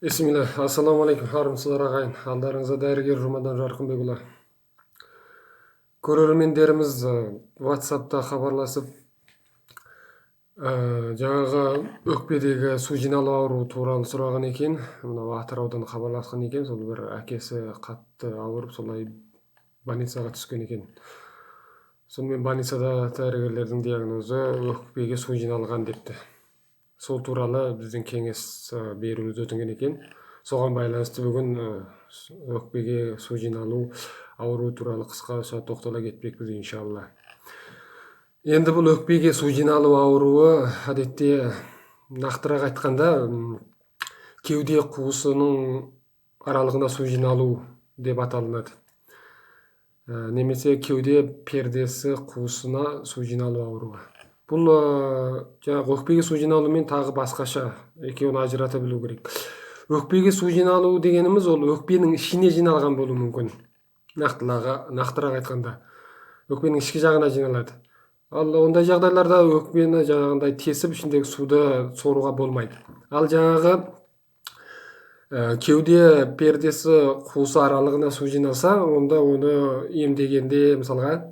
Бисмилля, ассалаумағалейкум, армысыздар, ағайын! Алдарыңызда дәрігер Жұмадан Жарқынбекұлы. Көрермендеріміз WhatsAppта хабарласып, жаңағы өкпедегі су жиналу ауруы туралы сұраған екен. Мынау Атыраудан хабарласқан екен. Сол бір әкесі қатты ауырып, солай больницаға түскен екен. Сонымен, больницада дәрігерлердің диагнозы өкпеге су жиналған депті. Сол туралы бізден кеңес беруімізді өтінген екен. Соған байланысты бүгін өкпеге су жиналу ауруы туралы қысқаша тоқтала кетпекпіз, иншалла. Енді бұл өкпеге су жиналу ауруы әдетте, нақтырақ айтқанда, кеуде қуысының аралығына су жиналу деп аталынады немесе кеуде пердесі қуысына су жиналу ауруы. Бұл жаңағы өкпеге су жиналумен тағы басқаша, екеуін ажырата білу керек. Өкпеге су жиналу дегеніміз ол өкпенің ішіне жиналған болуы мүмкін. Нақтырақ айтқанда, өкпенің ішкі жағына жиналады. Ал ондай жағдайларда өкпені жаңағындай тесіп, ішіндегі суды соруға болмайды. Ал жаңағы кеуде пердесі қуысы аралығына су жиналса, онда оны емдегенде, мысалға,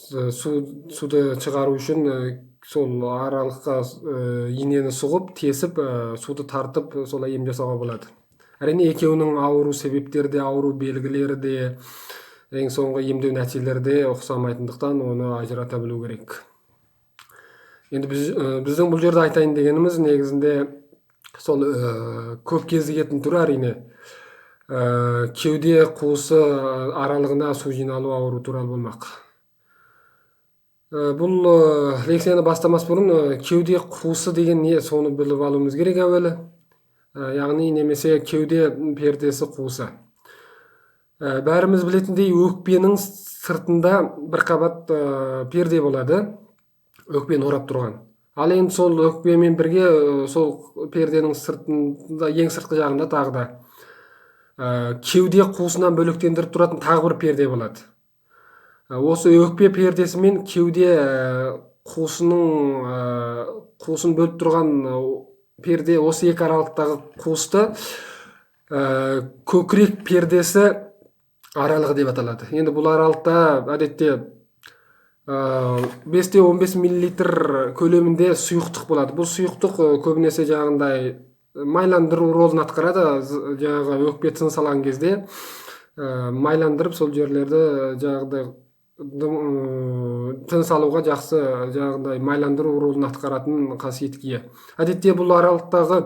суды шығару үшін сол аралыққа инені сұғып, тесіп, суды тартып, солай ем жасауға болады. Әрине, екеуінің ауру себептері де, ауру белгілері де, ең соңғы емдеу нәтижелері де ұқсамайтындықтан, оны ажырата білу керек. Енді біздің бұл жерде айтайын дегеніміз, негізінде сол көп кезігетін түрі, әрине, кеуде қуысы аралығына су жиналу ауру туралы болмақ. Бұл лекцияны бастамас бұрын кеуде қуысы деген не, соны біліп алуымыз керек әуелі. Яғни немесе кеуде пердесі қуысы. Бәріміз білетіндей, өкпенің сыртында бір қабат перде болады, өкпені орап тұрған. Ал енді сол өкпемен бірге сол перденің сыртында, ең сыртқы жағында тағы да кеуде қуысынан бөлектендіріп тұратын тағы бір перде болады. Осы өкпе пердесі мен кеуде қуысының қуысын бөліп тұрған перде, осы екі аралықтағы қуысты көкірек пердесі аралығы деп аталады. Енді бұл аралықта әдетте 5-15 миллилитр көлемінде сұйықтық болады. Бұл сұйықтық көбінесе жаңағындай майландыру рөлін атқарады. Жаңағы өкпе тыныс алған кезде майландырып, сол жерлерді жаңағыдай тыныс алуға жақсы, жаңағындай майландыру рөлін атқаратын қасиетке ие. Әдетте бұл аралықтағы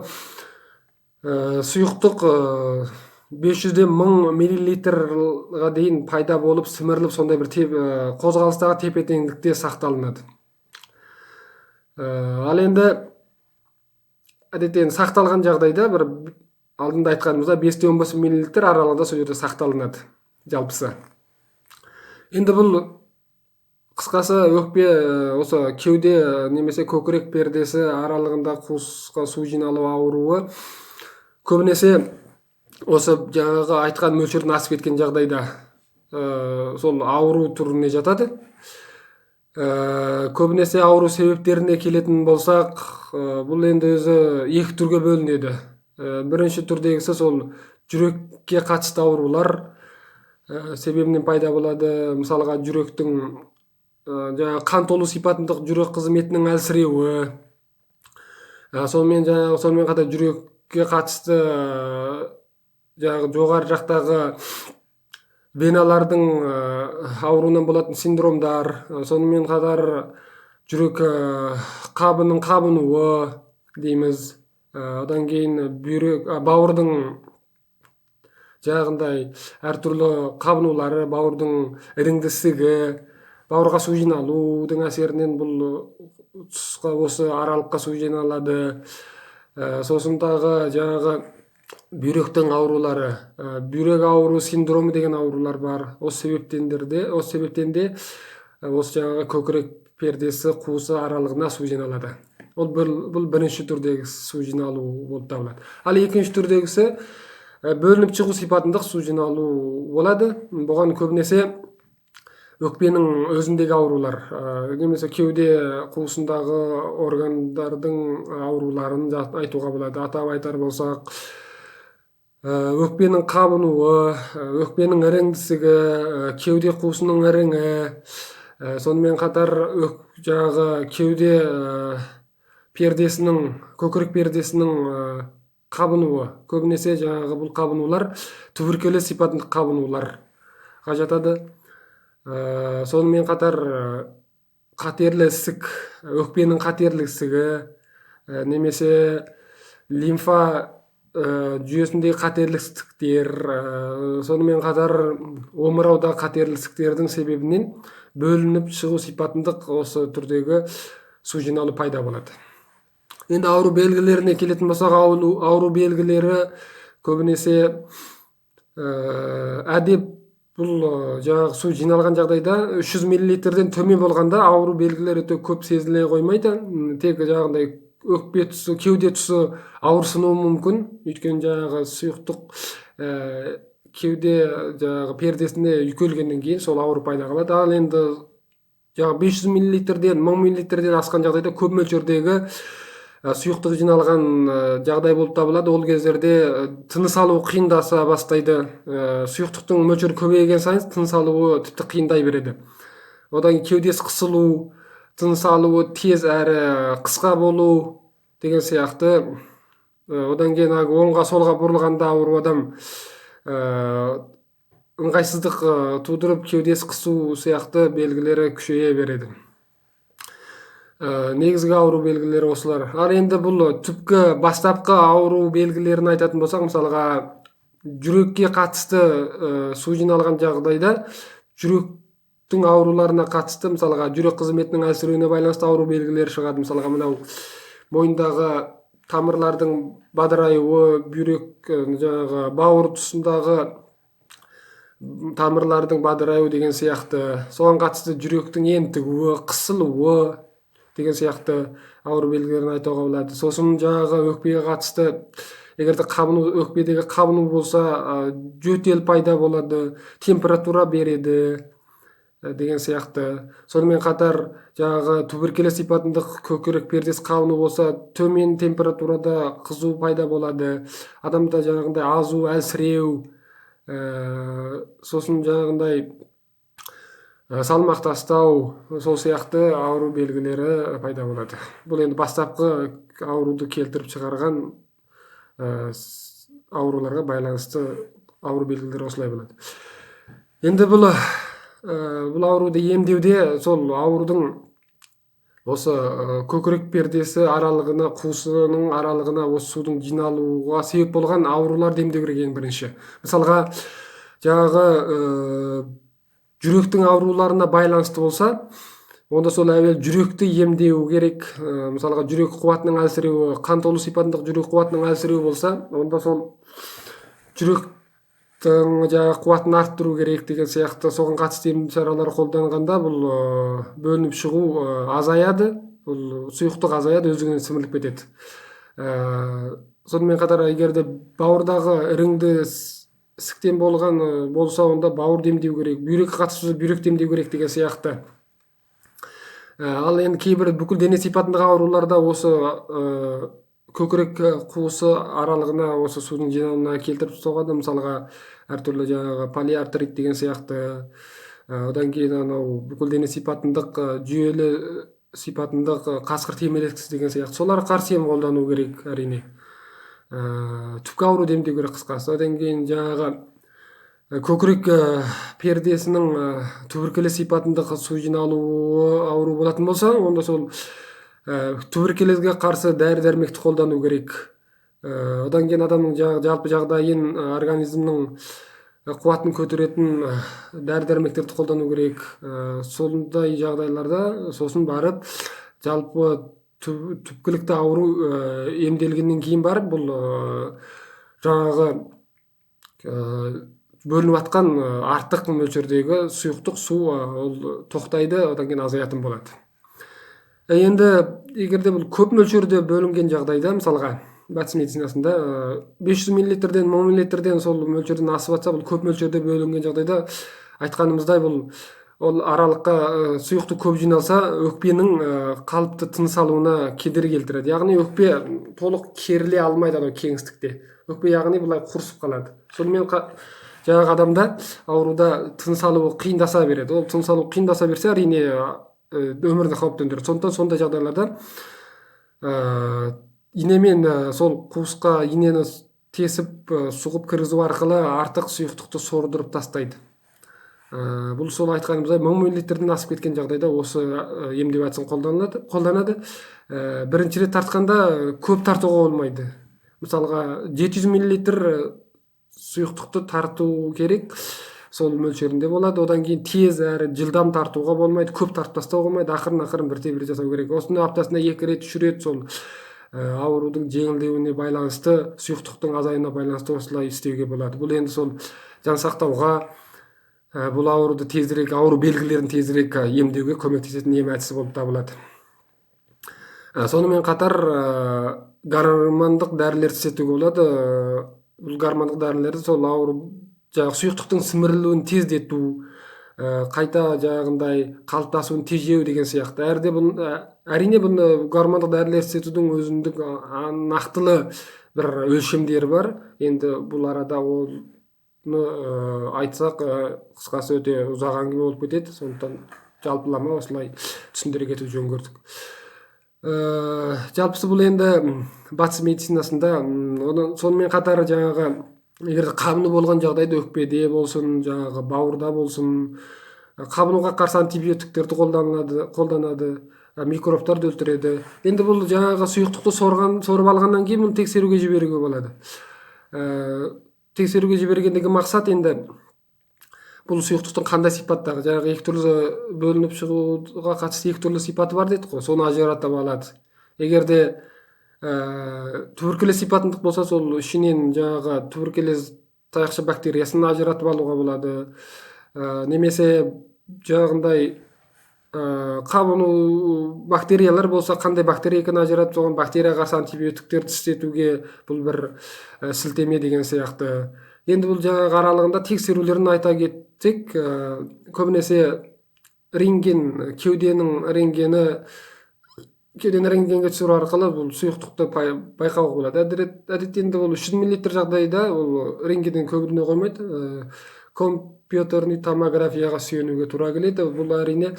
сұйықтық 500-ден 1000 миллилитрға дейін пайда болып, сіміріліп, сондай бір қозғалыстағы тепе теңдікте сақталынады. Ал енді әдетте енді сақталған жағдайда бір алдында айтқанымыздай 5-15 миллилитр аралығында сол жерде сақталынады жалпысы. Енді бұл қысқасы өкпе осы кеуде немесе көкірек пердесі аралығында қуысқа су жиналу ауруы көбінесе осы жаңағы айтқан мөлшерден асып кеткен жағдайда сол ауру түріне жатады. Көбінесе ауру себептеріне келетін болсақ, бұл енді өзі екі түрге бөлінеді. Бірінші түрдегісі сол жүрекке қатысты аурулар себебінен пайда болады. Мысалға, жүректің жаңағы қан толу сипатындық жүрек қызметінің әлсіреуі, сонымен жаңағы, сонымен қатар жүрекке қатысты жаңағы жоғары жақтағы веналардың ауруынан болатын синдромдар, сонымен қатар жүрек қабының қабынуы дейміз. Одан кейін бүйрек, бауырдың жаңағындай әртүрлі қабынулары, бауырдың іріңді ісігі, бауырға су жиналудың әсерінен бұл тұсқа, осы аралыққа су жиналады. Сосын тағы жаңағы бүйректің аурулары, бүйрек ауру синдромы деген аурулар бар. Осы себептен де осы жаңағы көкірек пердесі қуысы аралығына су жиналады. Ол бір, бұл бірінші түрдегі су жиналу болып табылады. Ал екінші түрдегісі бөлініп шығу сипатындық су жиналу болады. Бұған көбінесе өкпенің өзіндегі аурулар немесе кеуде қуысындағы органдардың ауруларын айтуға болады. Атап айтар болсақ, Өкпенің қабынуы, өкпенің іріңдісігі, кеуде қуысының іріңі, сонымен қатар жаңағы кеуде пердесінің, көкірек пердесінің қабынуы. Көбінесе жаңағы бұл қабынулар туберкулез сипатындық қабынуларға жатады. Сонымен қатар қатерлі ісік, өкпенің қатерлі ісігі немесе лимфа жүйесіндегі қатерлі ісіктер, сонымен қатар омырауда қатерлі ісіктердің себебінен бөлініп шығу сипатындық осы түрдегі су жиналу пайда болады. Енді ауру белгілеріне келетін болсақ, ауру белгілері көбінесе әдеп бұл жаңағы су жиналған жағдайда 300 миллилитрден төмен болғанда ауру белгілері өте көп сезіле қоймайды. Тек жаңағындай өкпе тұсы, кеуде тұсы ауырсынуы мүмкін. Өйткені жаңағы сұйықтық кеуде жаңағы пердесіне үйкелгеннен кейін сол ауру пайда қылады. Ал енді жаңағы 500 миллилитрден, 1000 миллилитрден асқан жағдайда көп мөлшердегі сұйықтық жиналған жағдай болып табылады. Ол кездерде тыныс алу қиындаса бастайды. Сұйықтықтың мөлшері көбейген сайын тыныс алуы тіпті қиындай береді. Одан кейін кеудесі қысылу, тыныс алуы тез әрі қысқа болу деген сияқты. Одан кейін оңға солға бұрылғанда ауру адам ыңғайсыздық тудырып, кеудесі қысу сияқты белгілері күшейе береді. Негізгі ауру белгілері осылар. Ал енді бұл түпкі бастапқы ауру белгілерін айтатын болсақ, мысалға жүрекке қатысты су жиналған жағдайда жүректің ауруларына қатысты, мысалға жүрек қызметінің әлсіреуіне байланысты ауру белгілері шығады. Мысалға мынау мойындағы тамырлардың бадыраюы, бүйрек, жаңағы бауыр тұсындағы тамырлардың бадыраюы деген сияқты, соған қатысты жүректің ентігуі, қысылуы деген сияқты ауру белгілерін айтуға болады. Сосын жаңағы өкпеге қатысты, егер де қабыну, өкпедегі қабыну болса, жөтел пайда болады, температура береді деген сияқты. Сонымен қатар жаңағы туберкулез сипатындық көкірек пердесі қабыну болса, төмен температурада қызу пайда болады. Адамда жаңағындай азу, әлсіреу, сосын жаңағындай салмақ тастау, сол сияқты ауру белгілері пайда болады. Бұл енді бастапқы ауруды келтіріп шығарған ауруларға байланысты ауру белгілері осылай болады. Енді бұл ауруды емдеуде сол аурудың осы көкірек пердесі аралығына, қуысының аралығына осы судың жиналуға себеп болған ауруларды емдеу керек ең бірінші. Мысалға жаңағы жүректің ауруларына байланысты болса, онда сол әуел жүректі емдеу керек. Мысалға жүрек қуатының әлсіреуі, қан толу сипатындағы жүрек қуатының әлсіреуі болса, онда сол жүректің жаңағы қуатын арттыру керек деген сияқты. Соған қатысты ем шаралар қолданғанда бұл бөлініп шығу азаяды, бұл сұйықтық азаяды, өздігінен сіміріліп кетеді. Сонымен қатар егер де бауырдағы іріңді ісіктен болған болса, онда бауырды емдеу керек, бүйрекке қатысты болса, бүйректі емдеу керек деген сияқты. Ал енді кейбір бүкіл дене сипатындағы ауруларда осы көкірек қуысы аралығына осы судың жиналуына келтіріп соғады. Мысалға әртүрлі жаңағы полиартрит деген сияқты, одан кейін анау бүкіл дене сипатындық жүйелі сипатындық қасқыр темірлеткісі деген сияқты, соларға қарсы ем қолдану керек әрине. Түпкі ауруды емдеу керек қысқасы. Одан кейін жаңағы көкірек пердесінің туберкулез сипатындық су жиналуы ауру болатын болса, онда сол туберкулезге қарсы дәрі-дәрмекті қолдану керек. Одан кейін адамның жалпы жағдайын, организмнің қуатын көтеретін дәрі-дәрмектерді қолдану керек. Сондай жағдайларда сосын барып жалпы түпкілікті ауру емделгеннен кейін барып бұл жаңағы бөлініп жатқан артық мөлшердегі сұйықтық су ол тоқтайды, одан кейін азаятын болады. Енді егер де бұл көп мөлшерде бөлінген жағдайда, мысалға батыс медицинасында 500 миллилитрден, 1000 миллилитрден сол мөлшерден асып жатса, бұл көп мөлшерде бөлінген жағдайда айтқанымыздай бұл ол аралыққа сұйықтық көп жиналса, өкпенің қалыпты тыныс алуына кедергі келтіреді. Яғни өкпе толық керіле алмайды анау кеңістікте. Өкпе, яғни, былай құрысып қалады. Сонымен жаңағы адамда ауруда тыныс алуы қиындаса береді. Ол тыныс алу қиындаса берсе, әрине, өміріне қауіп төндіреді. Сондықтан сондай жағдайларда инемен сол қуысқа инені тесіп, сұғып кіргізу арқылы артық сұйықтықты сордырып тастайды. Бұл сол айтқанымыздай 1000 миллилитрден асып кеткен жағдайда осы емдеу әдісін қолданады. Бірінші рет тартқанда көп тартуға болмайды. Мысалға, 700 миллилитр сұйықтықты тарту керек, сол мөлшерінде болады. Одан кейін тез әрі жылдам тартуға болмайды, көп тартып тастауға болмайды, ақырын ақырын, бірте бірте жасау керек. Осыны аптасына екі рет, үш рет, сол аурудың жеңілдеуіне байланысты, сұйықтықтың азаюына байланысты осылай істеуге болады. Бұл енді сол жан сақтауға, бұл ауруды тезірек, ауру белгілерін тезірек емдеуге көмектесетін ем әдісі болып табылады. Сонымен қатар гормондық дәрілер істетуге болады. Бұл гормондық дәрілерді сол ауру, жаңағы сұйықтықтың сімірілуін тездету, қайта жаңағындай қалыптасуын тежеу деген сияқты. Әрде бұл, әрине, бұны гормондық дәрілер істетудің өзіндік нақтылы бір өлшемдері бар. Енді бұл арада оны айтсақ, қысқасы, өте ұзақ әңгіме болып кетеді. Сондықтан жалпылама осылай түсіндіре кетуді жөн көрдік. Жалпысы, бұл енді батыс медицинасында. Сонымен қатар жаңағы егер қабыну болған жағдайда, өкпеде болсын, жаңағы бауырда болсын, қабынуға қарсы антибиотиктерді қолданады, микробтарды өлтіреді. Енді бұл жаңағы сұйықтықты сорып алғаннан кейін бұны тексеруге жіберуге болады. Тексеруге жібергендегі мақсат енді бұл сұйықтықтың қандай сипаттағы, жаңағы екі түрлі бөлініп шығуға қатысты екі түрлі сипаты бар дедік қой, соны ажыратып алады. Егер де туберкулез сипатындық болса, сол ішінен жаңағы туберкулез таяқша бактериясын ажыратып алуға болады. Немесе жаңағындай қабыну бактериялар болса, қандай бактерия екенін ажыратып, соған бактерияға қарсы антибиотиктерді істетуге бұл бір сілтеме деген сияқты. Енді бұл жаңағы аралығында тексерулерін айта кетсек, көбінесе рентген, кеуденің рентгені, кеудені рентгенге түсіру арқылы бұл сұйықтықты байқауға болады. Әдетте енді ол 300 миллилитр жағдайда ол рентгеннен көріне қоймайды, компьютерный томографияға сүйенуге тура келеді. Бұл, әрине,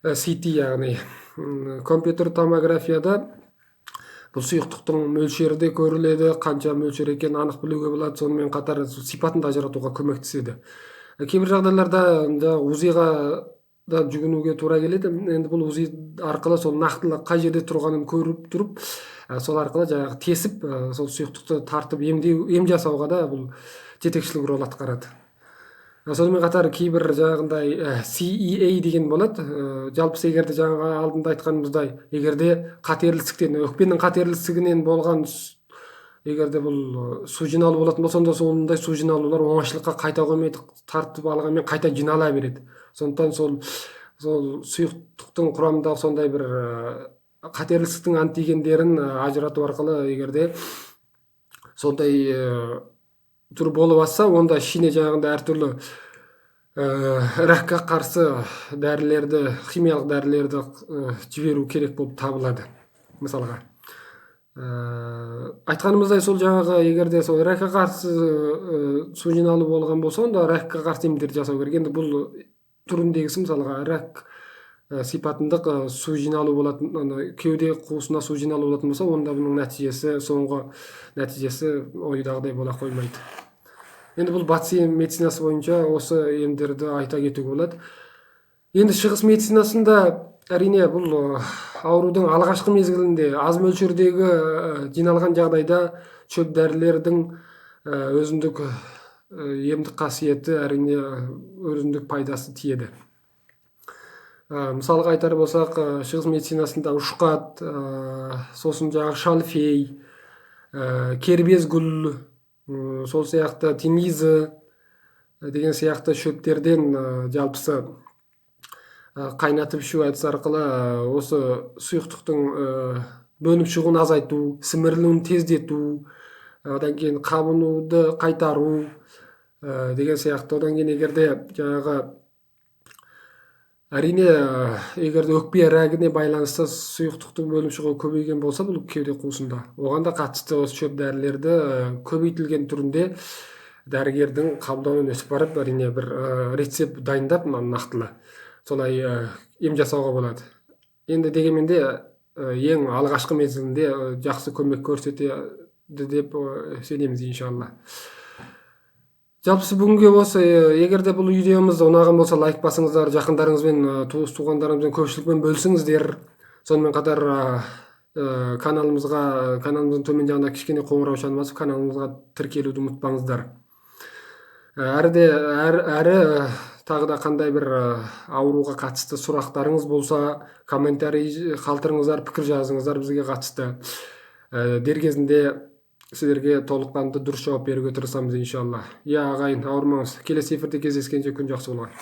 CT, яғни компьютер томографияда бұл сұйықтықтың мөлшері де көріледі, қанша мөлшер екенін анық білуге болады. Сонымен қатар сипатын да ажыратуға көмектеседі. Кейбір жағдайларда жаңағы УЗИ-ға да жүгінуге тура келеді. Енді бұл УЗИ арқылы сол нақтылы қай жерде тұрғанын көріп тұрып, сол арқылы жаңағы тесіп, сол сұйықтықты тартып емдеу, ем жасауға да бұл жетекшілік рөл атқарады. Сонымен қатар кейбір жаңағындай CEA деген болады. Жалпысы, егер де жаңағы алдында айтқанымыздай, егер де қатерлі ісіктен, өкпенің қатерлі ісігінен болған егер де бұл су жиналу болатын болса, онда сондай су жиналулар оңайшылыққа қайта қоймайды, тартып алғанмен қайта жинала береді. Сондықтан сол сұйықтықтың құрамындағы сондай бір қатерлі ісіктің антигендерін ажырату арқылы, егер де сондай түр болып жатса, онда ішіне жаңағындай әртүрлі ракқа қарсы дәрілерді, химиялық дәрілерді жіберу керек болып табылады. Мысалға, айтқанымыздай, сол жаңағы егер де сол ракқа қарсы су жиналу болған болса, онда ракқа қарсы емдерді жасау керек. Енді бұл түріндегісі, мысалға, рак сипатындық су жиналу болатын, ана кеуде қуысына су жиналу болатын болса, онда бұның нәтижесі, соңғы нәтижесі ойдағыдай бола қоймайды. Енді бұл батыс медицинасы бойынша осы емдерді айта кетуге болады. Енді шығыс медицинасында, әрине, бұл аурудың алғашқы мезгілінде аз мөлшердегі жиналған жағдайда шөп дәрілердің өзіндік емдік қасиеті, әрине, өзіндік пайдасы тиеді. Мысалға айтар болсақ, шығыс медицинасында ұшқат, сосын жаңағы шалфей, кербез гүл, сол сияқты тимизы деген сияқты шөптерден жалпысы қайнатып ішу әдісі арқылы осы сұйықтықтың бөлініп шығуын азайту, сімірілуін тездету, одан кейін қабынуды қайтару деген сияқты. Одан кейін егер де жаңағы Әрине, егер де өкпе рагіне байланысты сұйықтықтың бөлініп шығуы көбейген болса, бұл кеуде қуысында, оған да қатысты осы шөп дәрілерді көбейтілген түрінде дәрігердің қабылдауынан өтіп барып, әрине, бір рецепт дайындап, нақтылы солай ем жасауға болады. Енді дегенмен де ең алғашқы мезгілінде жақсы көмек көрсетеді деп сенеміз, иншалла. Жалпысы, бүгінге осы. Егер де бұл видеомыз ұнаған болса, лайк басыңыздар, жақындарыңызбен, туыс туғандарыңызбен, көпшілікпен бөлісіңіздер. Сонымен қатар каналымызға, каналымыздың төмен жағында кішкене қоңыраушаны басып, каналымызға тіркелуді ұмытпаңыздар. Әрі де әрі тағы да қандай бір ауруға қатысты сұрақтарыңыз болса, комментарий қалдырыңыздар, пікір жазыңыздар бізге қатысты. Дер кезінде сіздерге толыққанды дұрыс жауап беруге тырысамыз, иншалла. Иә, ағайын, ауырмаңыз. Келесі эфирде кездескенше, күн жақсы болғай.